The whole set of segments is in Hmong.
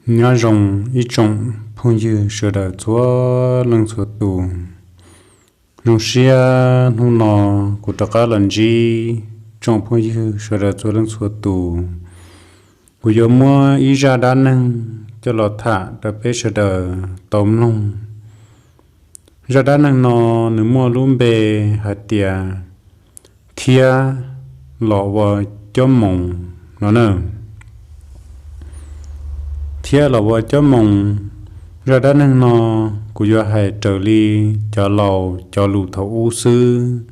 Nyob zoo ib tsoom phooj ywg sawv daws txhua leej txhua tus. Zoo siab hnub no kuv rov qab los ntsib tsoom phooj ywg sawv daws txhua leej txhua tus. Kuv yuav muab ib zaj dab neeg coj los tham rau peb sawv daws tau mloog. Zaj dab neeg no nws muaj lub npe hais tias Thiab los ua cob moos no na. Thiab los ua cob moos. Zaj dab neeg no kuv yuav hais raws li cov laus cov lus thaum ub xwb.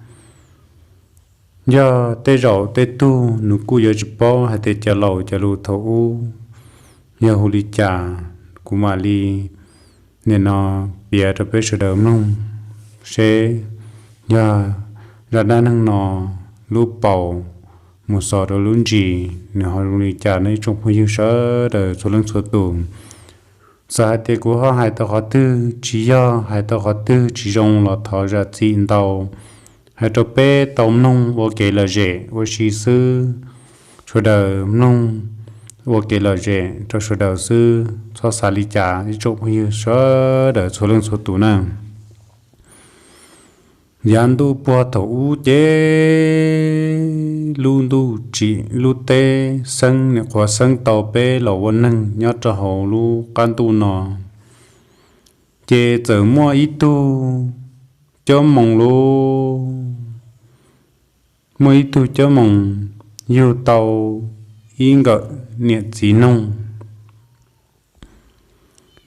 Yog tej zaum tej tug nws kuj yuav tsis paub hais tias cov laus cov lus thaum ub yog hu li cas, kuv mam li nim no piav rau peb sawv daws mloog seb yog zaj dab neeg no lub paus mus xaus rau lub ntsis nws ho zoo li cas no ib tsoom phooj ywg sawv daws txhua leej txhua tus. Txawm hais tias kuv ho hais tau qhov twg tsis yog, hais tau qhov twg tsis zoo los thov zam txim ntau, hais rau peb tau mloog ua kev lom zem ua si xwb. Sawv daws mloog ua kev lom zem rau sawv daws xwb, txhob xav li cas ib tsoom phooj ywg sawv daws txhua leej txhua tus na. Yav ntuj puag thaum ub ces lub ntuj tsim lub teb xeeb, nyuam qhuav xeeb tau peb los ua neeg nyob rau hauv lub qab ntuj no, ces txawm muaj ib tug cob moos lauj. Muaj ib tug cob moos yug tau ib nkawm niam txiv noog.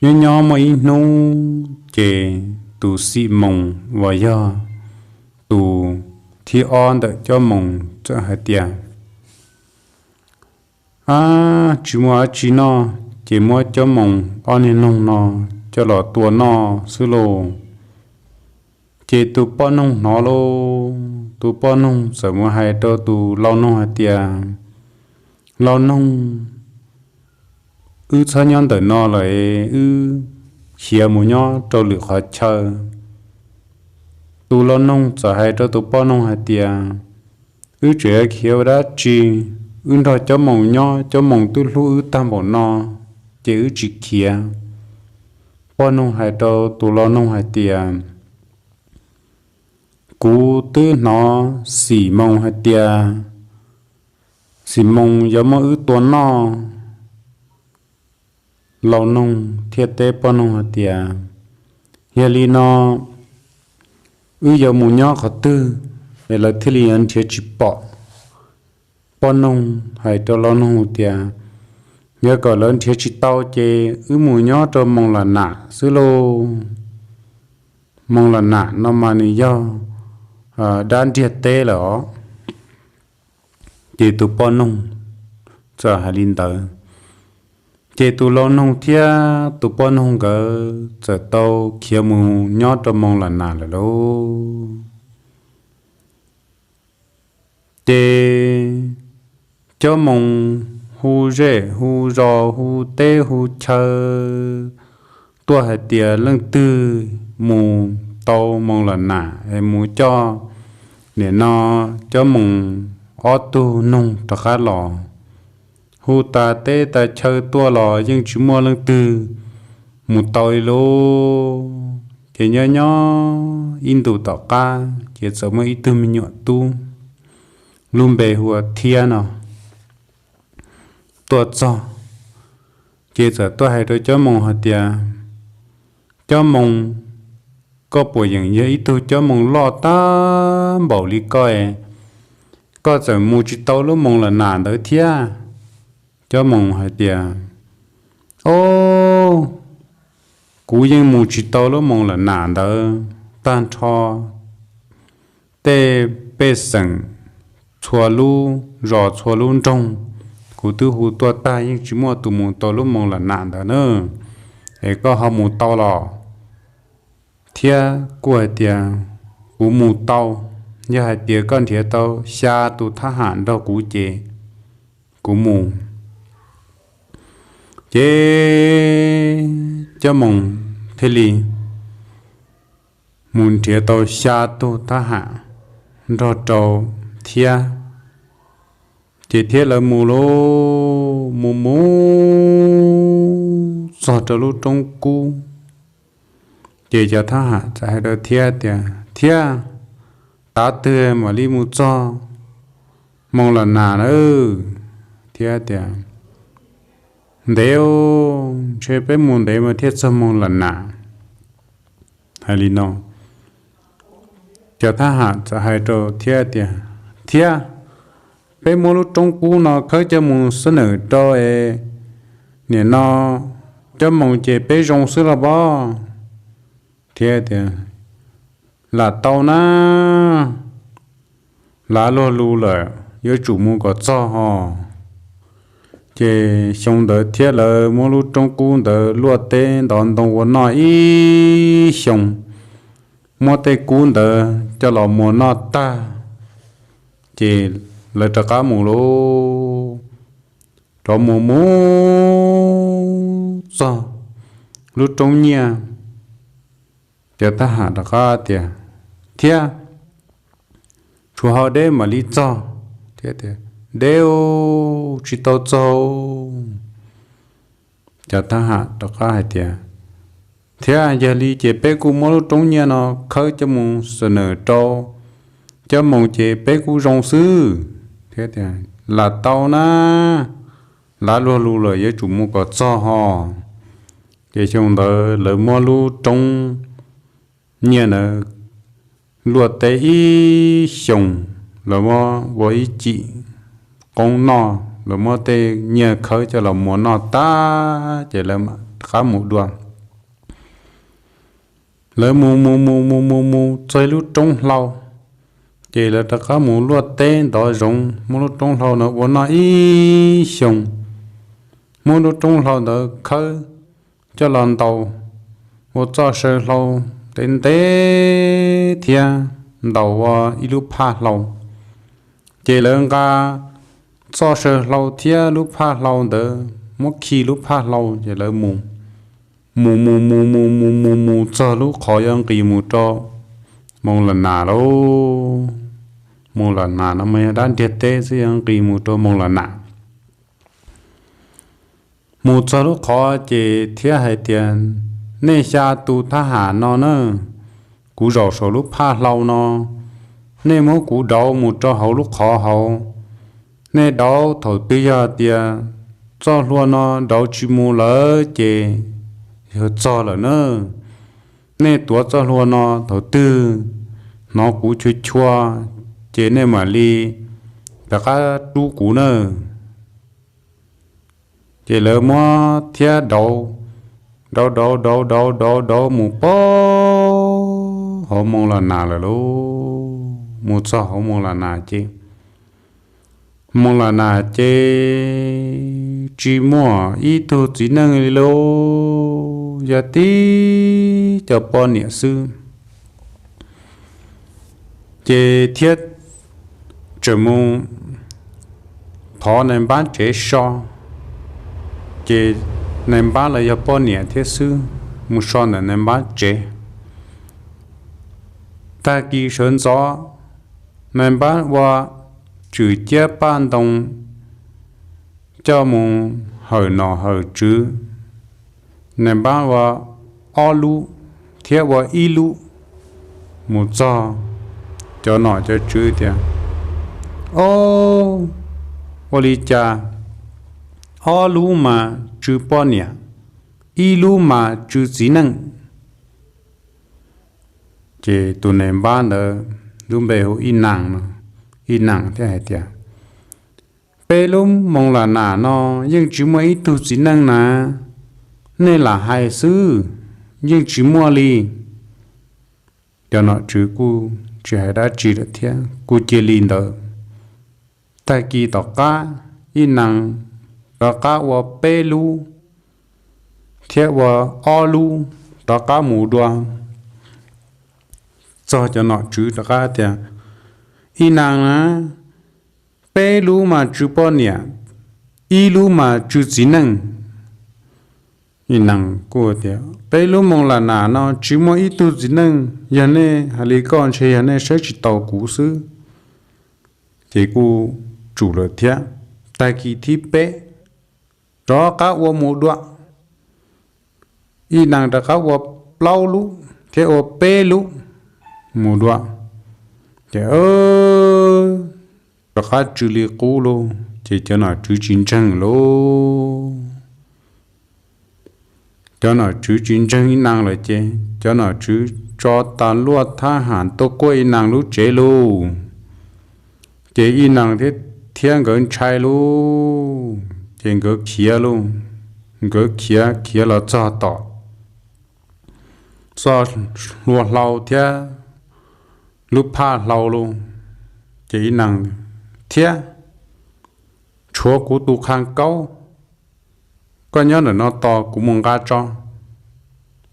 Nyob nyob muaj ib hnub ces tus xim moos uas yog tus thib ob ntawm cob moos txawm hais tias, Ab, tsis muaj dab tsi noj ces muab cob moos ob niag noog no coj los tua noj xwb lauj. Ces tus poj noog hnov lauj, tus poj noog txawm mus hais rau tus lau noog hais tias, Lau noog, wb txhob nyob ntawm no lawm, wb khiav mus nyob rau lwm qhov chaw. Tus lau noog txawm hais rau tus poj noog hais tias, Wb tseem yuav khiav ua dab tsi? Wb nrog cob moos nyob, cob moos twb hlub wb tag npaum no, ces wb tsis khiav. Poj noog hais rau tus lau noog hais tias, Kuv twb hnov xim moos hais tias xim moos yuav muab wb tua noj. Lau noog thiaj teb poj noog hais tias, Yog li no, wb yuav mus nyob qhov twg es lawv thiaj li yuav nrhiav tsis pom? Poj noog hais rau lau noog tias, Yog kom lawv nrhiav tsis tau ces wb mus nyob rau moos lam nam xwb lauj. Moos lam nam no mas nws yog dab ntiaj teb lawm os. Ces tus poj noog txawm hais li ntawd, ces tus lau noog thiab tus poj noog nkawd txawm tau khiav mus nyob rau moos lam nam lawm lauj. Ces cob moos hu zej hu zos hu teb hu chaw tuaj hais tias leej twg mus tau moos lam nam es mus coj nim no cob moos ob tug noog rov qab los. Hu tas teb tas chaw tuaj los yeej tsis muaj leej twg mus tau li lauj. Ces nyob nyob ib ntus tom qab ces txawm muaj ib tug me nyuam tub lub npe hu ua Thiab no tuaj txog, ces txawm tuaj hais rau cob moos hais tias, Cob moos, koj puas yeem yog ib tug cob moos loj tag npaum li koj, koj txawm mus tsis tau lub moos lam nam ntawd thiab? Cob moos hais tias, Ob, kuv yeej mus tsis tau lub moos lam nam ntawd tag nrho tej pej xeem, txhua lub zos txhua lub nroog, kuv twb hu tuaj tag yeej tsis muaj tus mus tau lub moos lam nam ntawd na. Es koj ho mus tau los? Thiab kuj hais tias, Kuv mus tau, yog hais tias koj nrhiav tau xya tus thab ham nrog kuv ces kuv mus. Ces cob moos thiaj li mus nrhiav tau xya tug thab ham nrog rau Thiab, ces Thiab lawv mus lauj, mus mus txog rau lub roob kub. Ces cov thab ham txawm hais rau Thiab tias, Thiab, tav twg mam li mus txog Moos Las Nas na? Thiab tias, Ntev, ntshe peb mus ntev mas thiaj txog Moos Las Nas. Hais li no, cov thab ham txawm hais rau Thiab tias, Thiab, peb muab lub roob kub no khawb coj mus xab nawm rau es nim no coj mus ces peb zoo xwb los pob? Thiab tias, Lam tau na, lav luag lus lawm yuav tsum mus kom txog hos. Ces xyoo ntawd Thiab lawv muab lub roob kub ntawd luaj teb ntov ntoo ua noj ib xyoos, muab tej kub ntawd coj los muas noj tag, ces lawv rov qab mus lauj. Rov mus mus txog lub roob nyiaj, cov thab ham rov qab tias, Thiab, tshuav ho deb mam li txog. Thiab tias, Deb, tsis tau txog. Cov thab ham rov qab hais tias, Thiab, yog li ces peb kuj muab lub roob nyiaj no khawb coj mus xab nawm rau, coj mus ces peb kuj zoo xwb. Thiab tias, Lam tau na, lav luag lus lawm yuav tsum mus kom txog hos. Ces xyoo ntawd lawv muab lub roob nyiaj ntawd luaj teb ib xyoos, lawv muab ua ib cim qoob noj, lawv muab tej nyiaj khawb coj los muas noj tag ces lawv mam rov qab mus dua. Lawv mus mus mus mus mus mus txog lub roob hlau, ces lawv rov qab mus luaj teb ntov zoov muab lub roob hlau ntawd ua noj ib xyoos, muab lub roob hlau ntawd khawb coj los ntaus ua txoj saw hlau ntev ntev thiab ntaus ua ib lub phaj hlau. Ces lawv nqa txoj saw hlau thiab lub phaj hlau ntawd muab khi lub phaj hlau ces lawv mus, mus mus mus mus mus mus mus txog lub qhov yuav nqis mus rau Moos Las Nas lauj. Moos Las Nas no mas yog dab ntiag teb xwb, yuav nqis mus rau Moos Las Nas. Mus txog lub qhov ces Thiab hais tias, Nej xya tus thab ham no na, kuv zaum saum lub phaj hlau no, nej muab kuv dauv mus rau hauv lub qhov hauv. Nej dauv thaum twg yog tias txoj hlua no dauv tsis mus lawm ces yog txog lawm na. Nej tuav txoj hlua no thaum twg hnov kuv chua chua ces nej mam li rov qab rub kuv na. Ces lawv muab Thiab dauv, dauv dauv dauv dauv dauv dauv mus puag hauv Moos Las Nas lawm lauj. Mus txog hauv Moos Las Nas ces Moos Las Nas ces tsis muaj ib tug txiv neej li lauj, yog tib cov poj niam xwb. Ces Thiab tseem mus thov nais npab tsev so, ces nais npab los yog poj niam thiab xwb, mus so ntawm nais npab tsev. Tag kis sawv ntxov, nais npab ua tswm ciab paj ntoo coj mus hawm nom hawm tswv. Nais npab ua ob lub, Thiab ua ib lub. Mus txog, cov nom cov tswv tias, Ob, ua li cas ob lub mas tsw poj niam, ib lub mas tsw txiv neej? Ces tus nais npab ntawd lub npe hu Ib Nas no, Ib Nas thiaj hais tias, Peb lub Moos Las Nas no yeej tsis muaj ib tug txiv neej na, nej lam hais xwb, yeej tsis muaj li. Cov nom tswv kuj tsis hais dab tsi lawm thiab, kuj cia li ntawd. Tag kis tom qab, Ib Nas rov qab ua peb lub, Thiab ua ob lub, rov qab mus dua. Txog cov nom tswv rov qab tias, Ib Nas na, peb lub mas tsw poj niam, ib lub mas tsw txiv neej. Ib Nas kuj tias, Peb lub Moos Las Nas no tsis muaj ib tug txiv neej, yog nej hais li koj ntshe yog nej saib tsis taus kuv xwb. Ces kuj tsum lawm thiab. Tag kis thib peb, rov qab ua mus dua. Ib Nees rov qab ua plaub lub thiab ua peb lub mus dua, ces rov qab tsw li qub lauj. Ces cov nom tswv tsis ntseeg lauj. Cov nom tswv tsis ntseeg Ib Nees lawm ces cov nom tswv tso tas luaj thab ham tuaj kuaj Ib Nees lub tsev lauj. Ces Ib Nees thiab nkawd ntshai lauj, ces nkawd khiav lauj. Nkawd khiav khiav los txog tom txoj hlua hlau thiab lub phaj hlau lauj. Ces Ib Nees thiab, tshuav kuv tus qha kaub, koj nyob ntawm no tos kuv mus nqa tso.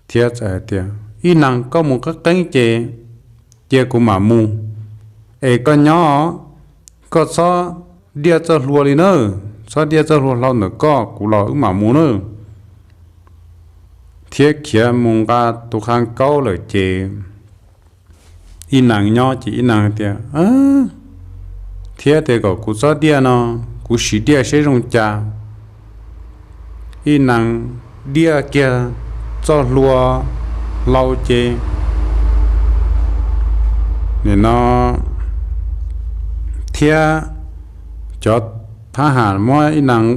Thiab txawm hais tias, Ib Nees, koj mus qeeb qeeb ces cia kuv mam mus, es koj nyob, koj txhob diaj txoj hlua li na, txhob diaj txoj hlua hlau ntawm koj, kuv los wb mam mus na. Thiab khiav mus nqa tus qha kaub lawm ces Ib Nees nyob ces Ib Nees tias, thiab tias kom kuv txhob diaj no, kuv sim diaj seb zoo cas. Ib Nees diaj kiag txoj hlua hlau ces nim no thiab cov thab ham muab Ib Nees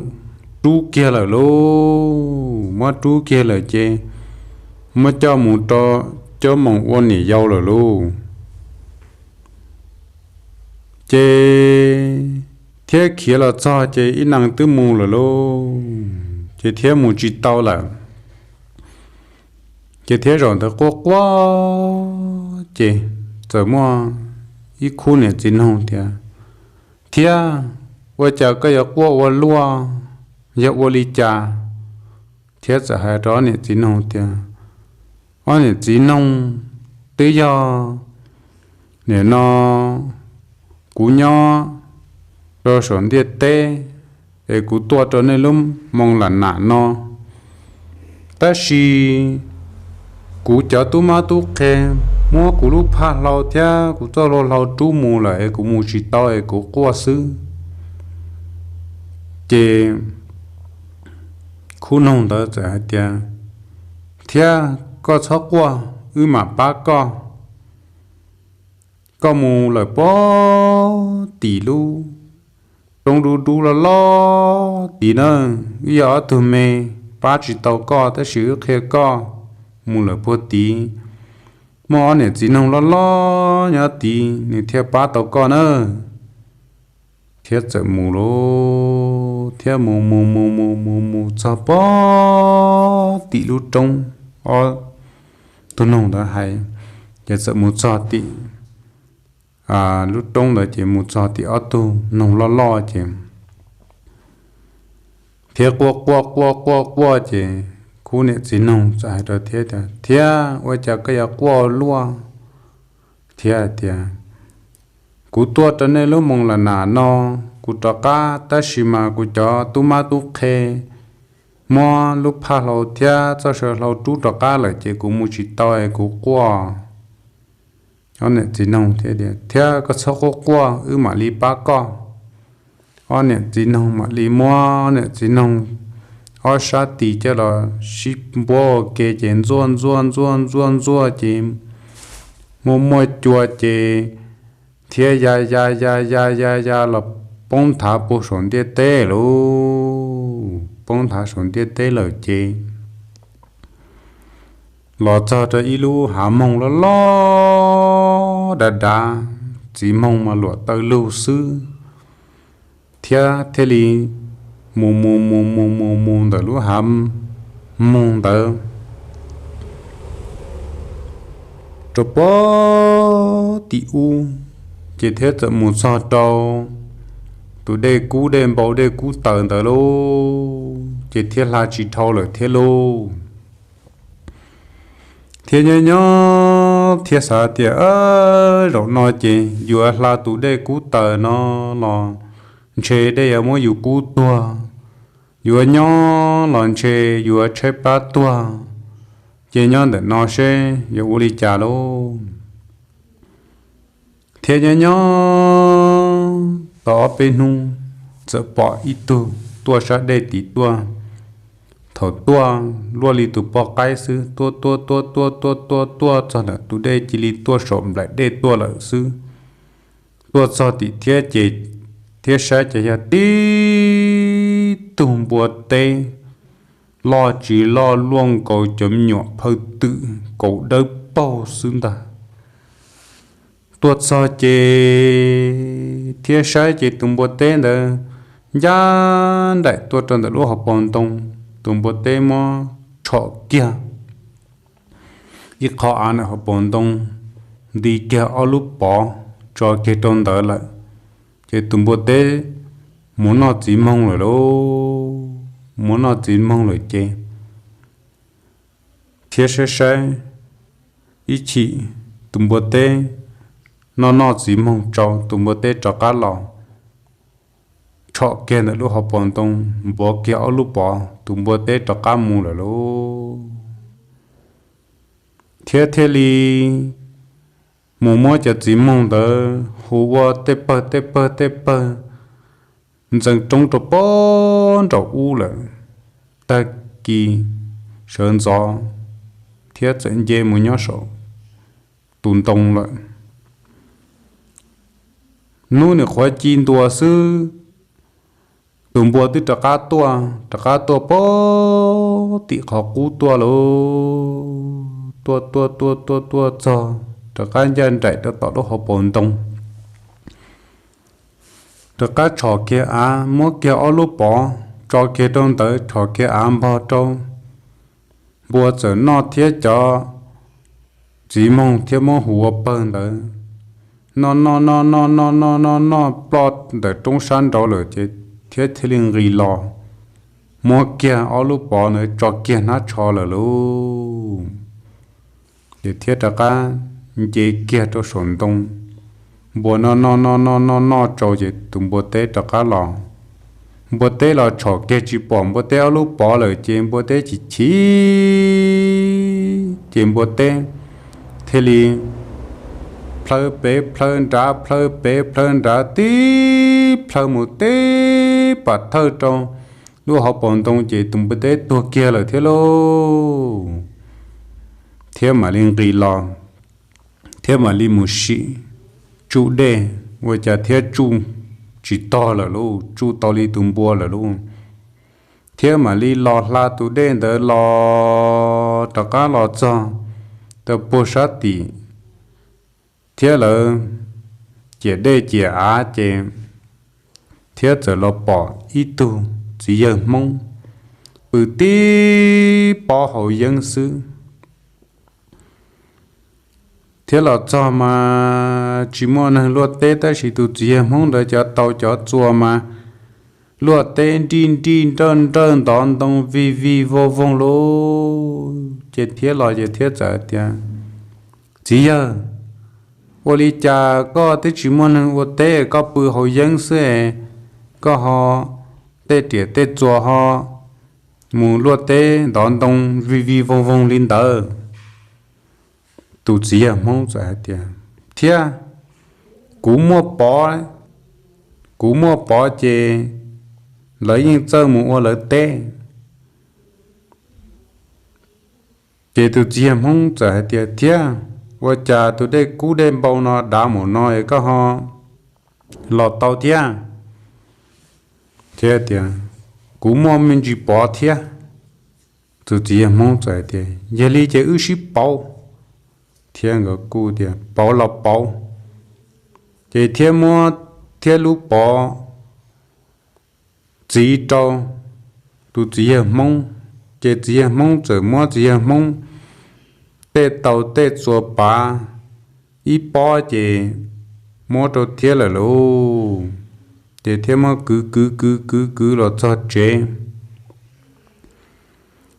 rub kiag lawm lauj, muab rub kiag lawm ces muab coj mus rau cov moos ua niam yau lawm lauj. Ces thiab khiav los txog ces Ib Nees twb mus lawm lauj, ces thiab mus tsis tau lawm. Ces thiab zaum ntawd quaj quaj ces txawm muaj ib khub niam txiv noog tias, Thiab, ua cas koj yuav quaj ua luaj, yog ua li cas? Thiab txawm hais rau ob niam txiv noog tias, Ob niam txiv noog, twb yog nim no kuv nyob rau saum ntiaj teb es kuv tuaj rau nej lub moos lam nam no, tab sis kuv cov tub mab tub qhe muab kuv lub phaj hlau thiab kuv txoj hlua hlau rub mus lawm es kuv mus tsis tau es kuv quaj xwb. Ces khub noog ntawd txawm hais tias, Thiab koj txhob quaj, wb mam pab koj. Koj mus lawm puag tim lub roob dub dub loj loj tid na, wb yog ob tug me pab tsis tau koj, tab sis wb qhia koj mus lawm puag tid, muaj ob niam txiv noog loj loj nyob tid nws thiaj pab tau koj na. Thiab txawm mus lauj, thiab mus mus mus mus mus mus txog puag tim lub roob ob tug noog ntawd hais, ces txawm mus txog tim lub roob ntawd ces mus txog tim ob tug noog loj loj ces thiab quaj quaj quaj quaj quaj ces khub niam txiv noog txawm hais rau thiab tias, Thiab, ua cas koj yuav quaj luaj? Thiab hais tias, Kuv tuaj rau nej lub moos lam nam no, kuv rov qab, tab sis mas kuv cov tub mab tub qhe muab lub phaj hlau thiab txoj saw hlau rub rov qab lawm ces kuv mus tsis tau es kuv quaj. Ob niam txiv noog thiab tias, Thiab koj txhob quaj quaj, wb mam li pab koj. Ob niam txiv noog mam li muab ob niam txiv noog ob sab tis coj los sib npuab ua ke ces ntxuaj ntxuaj ntxuaj ntxuaj ntxuaj ces muaj muaj cua ces thiab ya ya ya ya ya ya los poob nthav puag saum ntiaj teb lauj. Poob nthav saum ntiaj teb lawm ces los txog rau ib lub hav moog loj loj dav dav, txiv moog mas luam taw lug xwb, thiab thiaj li mus mus mus mus mus mus ntawm lub hav moog ntawd rau puag tim ub, ces thiab txawm mus txog rau tus dej kub dej npau dej kub taws ntawd lauj, ces thiab hla tsis dhau lawm thiab lauj. Thiab nyob nyob thiab xav tias, Zaum no ces yuav hla tus dej kub taws no los ntshe dej yuav muab yus kub tuag, yuav nyob los ntshe yuav tshaib plab tuag, ces nyob ntawm no seb yuav ua li cas lauj. Thiab nyob nyob tau ob peb hnub, txawm pom ib tug tuaj sab dej tid tuaj, Thaum tuaj luaj li tus poj qaib xwb, tuaj tuaj tuaj tuaj tuaj tuaj tuaj txog ntawm tus dej cia li tuaj saum nplaim dej tuaj lawm xwb. Tuaj txog tim thiab ces thiab saib ces yog tib tug npua teb loj tsis loj luaj nkaus cov me nyuam phaw twm kauv dawb paug xwb ntag. Tuaj txog ces thiab saib ces tus npua teb ntawd ncaj nraim tuaj rau ntawm lub hauv paus ntoo. Tus npua teb muab tshom kiag ib qho av ntawm hauv paus ntoo, nti kiag ob lub pov tso kiag rau ntawd lawm. Ces tus npua teb mus noj txiv moog lawm lauj. Mus noj txiv moog lawm ces thiab saib saib ib chim tus npua teb noj noj txiv moog tsau, tus npua teb rov qab los tshom kiag ntawm lub hauv paus ntoo, npuav kiag ob lub pov, tus npua teb rov qab mus lawm lauj. Thiab thiaj li mus muab cov txiv moog ntawd hu ua tej pawg tej pawg tej pawg ntxeev roob rau pem nraum ub lawm. Tag kis sawv ntxov thiab txawm nce mus nyob saum tus ntoo lawm. Hnub nim qhuav ci ntua xwb, tus npua twb rov qab tuaj, rov qab tuaj pem tim qhov qub tuaj lauj. Tuaj tuaj tuaj tuaj tuaj txog rov qab ncaj nraim rau tom lub hauv paus ntoo, rov qab tshom kiag av, muab kiag ob lub pov tso kiag rau ntawd, tshom kiag av npog rau. Npua txawm noj thiab cov txiv moog thiab muab hu ua pawg ntawd noj noj noj noj noj noj noj noj ploj ntawm roob sab nraud lawm ces thiab thiaj li nqis los muab kiag ob lub pov ntawd tso kiag hnab tsho lawm lauj. Ces thiab rov qab nce kiag rau saum ntoo. Npua noj noj noj noj noj noj tsau ces tus npua teb rov qab los. Npua teb los tshom kiag tsis pom npua teb ob lub pov lawm ces npua teb chim chim, ces npua teb thiaj li plhaw pem plhaw nrad, plhaw pem plhaw nrad, tib plhaw mus tib pam thawj rau lub hauv paus ntoo ces tus npua teb tuag kiag lawm thiab lauj. Thiab mam li nqis los, thiab mam li mus sim tsuj dej, ua cas thiab tsuj tsis tog lawm lauj, tsuj tau li tus npua lawm lauj. Thiab mam li los hla tus dej ntawd los rov qab los txog rau puag sab tim, thiab lawv ciam dej ciam av ces thiab txawm los pom ib tug txiv yawg Hmoob pw tib pob hauv yeeb xwb. Thiab los txog mas tsis muaj neeg luaj teb, tab sis tus txiv yawg Hmoob ntawd cov tau cov txuas mas luaj teb nrij nrij nrawj nrawj ntov ntoo vij vij voog voog lauj. Ces thiab los ces thiab txawm tias, Txiv yawg, ua li cas koj twb tsis muaj neeg ua teb, koj pw hauv yeeb xwb es koj ho tej riam tej txuas ho mus luaj teb ntov ntoo vij vij voog voog li ntawd? Tus txiv yawg Hmoob txawm hais tias, Thiab, kuv muaj pov, kuv muaj pov ces lawv yeej txawj mus ua lawv teb. Ces tus txiv yawg Hmoob txawm hais tias, Thiab, ua cas tus dej kub dej npau no dav mus no es koj ho los tau thiab? Thiab tias, Kuv muaj me ntsis pov thiab. Tus txiv yawg Hmoob txawm hais tias, Yog li ces wb sib pauv. Thiab nkawd kuj tias, Pauv los pauv. Ces thiab muab thiab lub pov txiv rau tus txiv yawg Hmoob, ces txiv yawg Hmoob txawm muab txiv yawg Hmoob tej taus tej txuas pav ib pob ces muab rau thiab lawm lauj. Ces thiab muab kwv kwv kwv kwv kwv los txog tsev.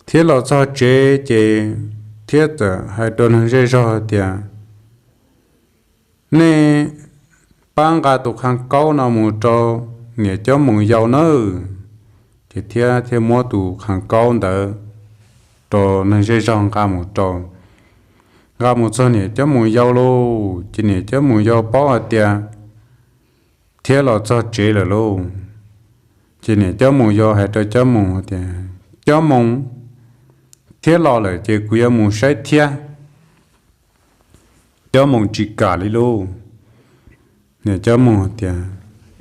Thiab los txog tsev ces thiab txawm hais rau neeg zej zog tias, Nej pab nqa tus khas kaub no mus rau niam Cob Moos yau nawb. Ces thiab thiaj muab tus khas kaub ntawd rau neeg zej zog nqa mus rau, nqa mus txog niam Cob Moos yau lauj. Ces niam Cob Moos yau paub hais tias thiab los txog tsev lawm lauj. Ces niam Cob Moos yau hais rau Cob Moos tias, Cob Moo thiab los lawm ces kuv yuav mus saib thiab. Cob Moo tsis kam li lauj. Cob Moo tias,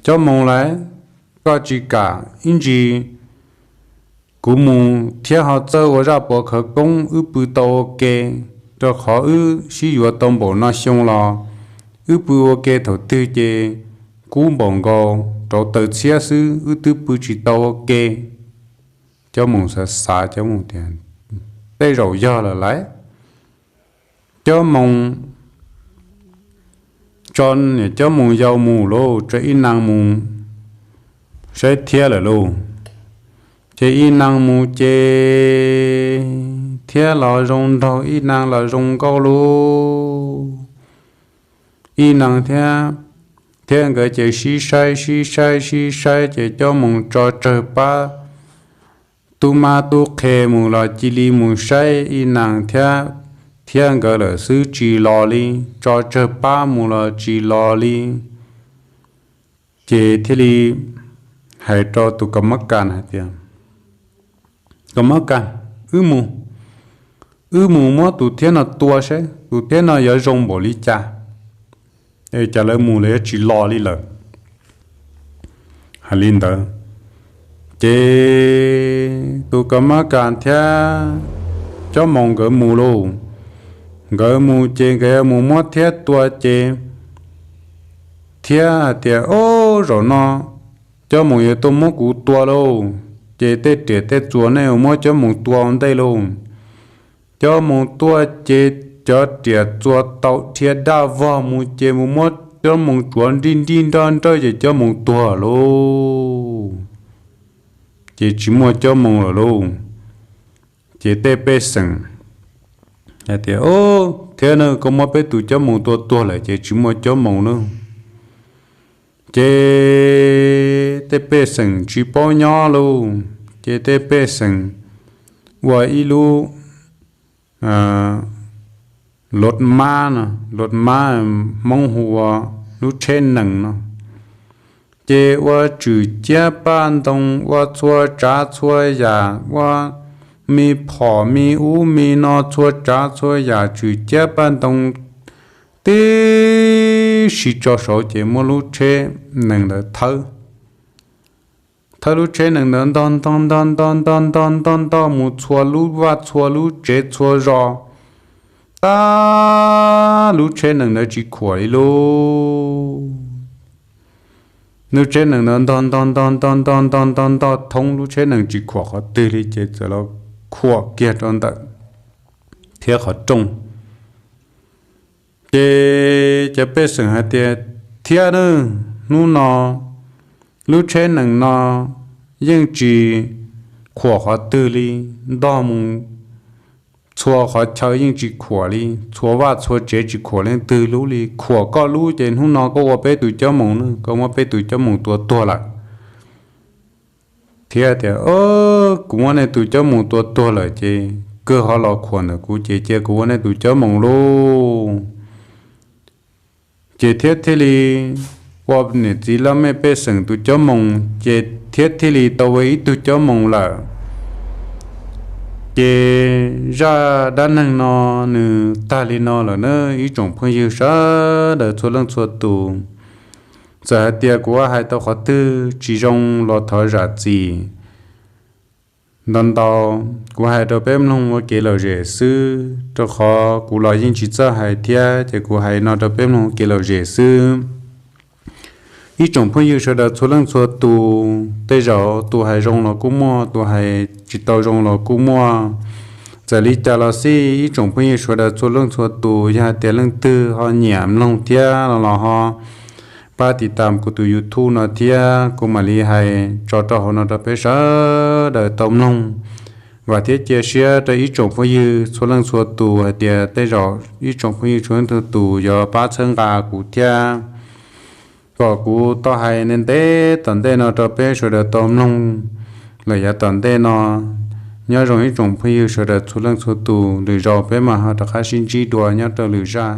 Cob Moo lauj, koj tsis kam ib ntsis kuv mus thiab ho txawj ua zaj puav khawv koob, wb pw tau ua ke, rau qhov wb sib yuav tau npaum no xyoo los wb pw ua ke thaum twg ces kub npaum nkaus rauv taws txhiab xwb, wb twb pw tsis tau ua ke. Cob Moo xav xav, Cob Moo tias, Tej zaum yog lawm lauj. Cob Moo tso, Cob Moo yau mus lauj, tso Ib Nees mus saib thiab lawm lauj. Ces Ib Nees mus ces thiab los zoo nraug, Ib Nees los zoo nkauj lauj. Ib Nees thiab, thiab nkawd ces sib saib sib saib sib saib ces Cob Moo tso tsawg pab tub mab tub qhe mus los cia li mus saib Ib Nees thiab, thiab nkawd lawm xwb tsis los li, tso tsawg pab mus los tsis los li. Ces thiaj li hais rau tus Kam Mab Kas hais tias, Kam Mab Kas, wb mus, wb mus muab tus thiab no tua saib tus thiab no yuav zoo npaum li cas, cas lawv mus lawv yuav tsis los li lawm. Hais li ntawd, ces tus Kam Mab Kas thiab Cob Moo nkawd mus lauj. Nkawd mus ces nkawd yuav mus muab thiab tua ces thiab hais tias, Ob, zaum no Cob Moo yuav tuaj muab kuv tua lauj. Ces tej riam tej txuas nej yuav muab Cob Moo tua ua ntej lauj. Cob Moo tuaj ces cov riam txuas tau dhia daj vog mus ces mus muab Cob Moo tsuav nrij nrij nroj nrawj ces Cob Moo tuag lauj. Ces tsis muaj Cob Moo lawm lauj. Ces tej pej xeem hais tias, Ob, thiab na, koj muab peb tus Cob Moo tua tuag lawm ces tsis muaj Cob Moo na. Ces tej pej xeem tsis paub nyob lauj, ces tej pej xeem ua ib lub lov mab no, lov mab Hmoob hu ua lub tsheb nees no. Ces ua tswm ciab paj ntoo, ua txhua tsav txhua yam, ua me phom me ub me no txhua tsav txhua yam, tswm ciab paj ntoo tib si tso saud ces muab lub tsheb nees ntawd thawb. Thawb lub tsheb nees ntawd ntog ntog ntog ntog ntog ntog ntog ntog mus txhua lub vaj txhua lub tsev txhua zos, tab lub tsheb nees ntawd tsis khuam li lauj. Lub tsheb nees ntawd ntog ntog ntog ntog ntog ntog ntog ntog thoob, lub tsheb nees tsis khuam qhov twg li ces txawm los khuam kiag rau ntawm thiab qhov rooj. Ces cov pej xeem hais tias, Thiab na, hnub no lub tsheb nees no yeej tsis khuam qhov twg li, ntog mus txhua qhov chaw yeej tsis khuam li, txhua vaj txhua tsev tsis khuam leej twg lub li, khuam koj lub ces hnub no koj ua peb tus Cob Moo na, koj muab peb tus Cob Moo tua tuag lawm. Thiab tias, Kuv muab nej tus Cob Moo tua tuag lawm ces kawg ho los khuam ntawm kuv ces cia kuv ua nej tus Cob Moo lauj. Ces thiab thiaj li ua niam txiv laj mej pej xeem tus Cob Moo, ces thiab thiaj li tau ua ib tug Cob Moo lawm. Ces zaj dab neeg no nws tag li no lawm na ib tsoom phooj ywg sawv daws txhua leej txhua tus. Txawm hais tias kuv hais tau qhov twg tsis zoo los thov zam txim ntau ntau. Kuv hais rau peb mloog ua kev lom zem xwb, rau qhov kuv los yeej tsis txawj hais thiab, ces kuv hais no rau peb mloog ua kev lom zem xwb. Ib tsoom phooj ywg sawv daws txhua leej txhua tus, tej zaum tus hais zoo los kuj muaj, tus hais tsis tau zoo los kuj muaj. Txawm li cas los xij, ib tsoom phooj ywg sawv daws txhua leej txhua tus, yog hais tias leej twg ho nyiam mloog thiab no los ho pab tiv tam kuv tus YouTube no thiab, kuv mam li hais tso rau hauv no rau peb sawv daws tau mloog. Vam thiab cia siab rau ib tsoom phooj ywg txhua leej txhua tus hais tias tej zaum ib tsoom phooj ywg txhua leej txhua tus yuav pab txhawb nqa kuv thiab, kom kuv tau hais ntev ntev tom ntej no rau peb sawv daws tau mloog lawm yav tom ntej no. Nyob zoo ib tsoom phooj ywg sawv daws txhua leej txhua tus, lwm zaus peb mam ho rov qab sib ntsib dua nyob rau lwm zaj.